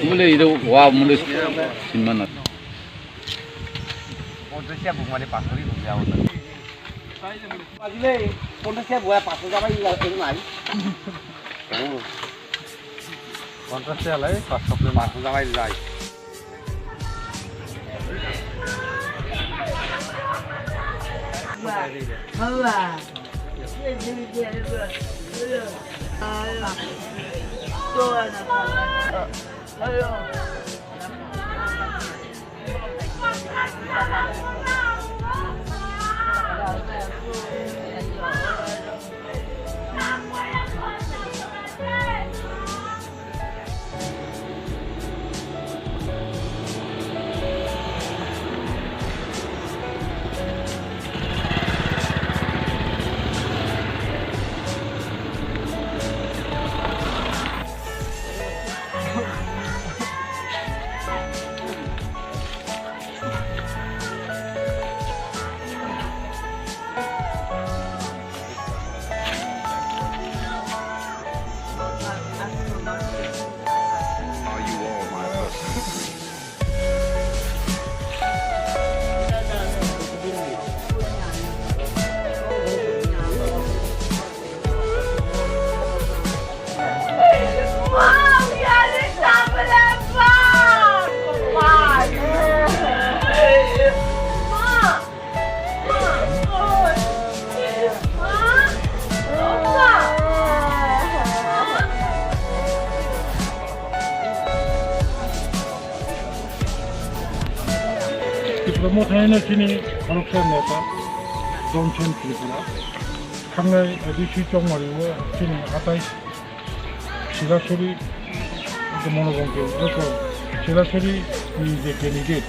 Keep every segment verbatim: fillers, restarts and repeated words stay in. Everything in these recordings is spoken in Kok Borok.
Mule ido wa mule sinmana. Ponchasia buk mane pasori buk ya wala. Ajile ponchasia buk ya pasori jabai ya nai. Ponchasia lai pasori pasori jabai lai. Tipra Motha haino chini khoroksa neta, Johnson Tripura. Thangnai A D C chongmari o chini atai Silasuri, Monobongke, eko Silasuri ni je candidate,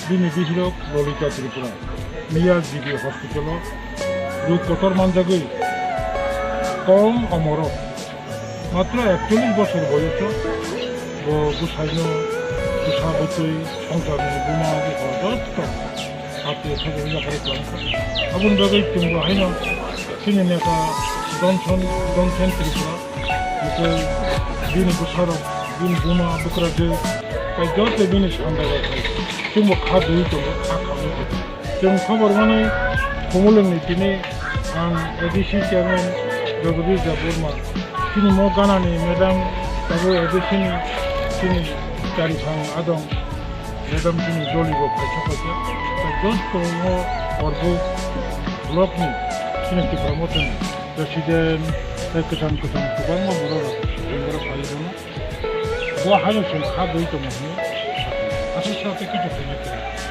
bini bisirok Lolita Tripura, Miya G B hospital o, ruk kotor manjagwi, kong omoro, matro ekchollish bosor boyoso, bo bwsaino, bwsa bwtwi, songsarni buma bupha jotto. Sati khe bo yaphari kwlangkha. Aboni bagwi chwngbo haino chini neta Johnson, Johnson Tripura, hwnkhe bini bwsarok, bini buma bwkrajwk, tei joto bini sanda rok hai chwngbo kha dui tongo, kha khamwi tongo. Chwng khobor manwi Khumulwngni tini ang A D C chairman Jagadish Debbarma, chini mo ganani madam abo A D C ni chini chariphang adong. Madam chini doli bo phaisa phaisa. Tei joto o Porbuk block ni chini Tipra Motha ni president, tei kwcham kwcham kwbangma borok rok, borok rok phai rwno. Bo haino chwng kha dui tongo hwnwi aswk sa tei kichu khaina kwrwi.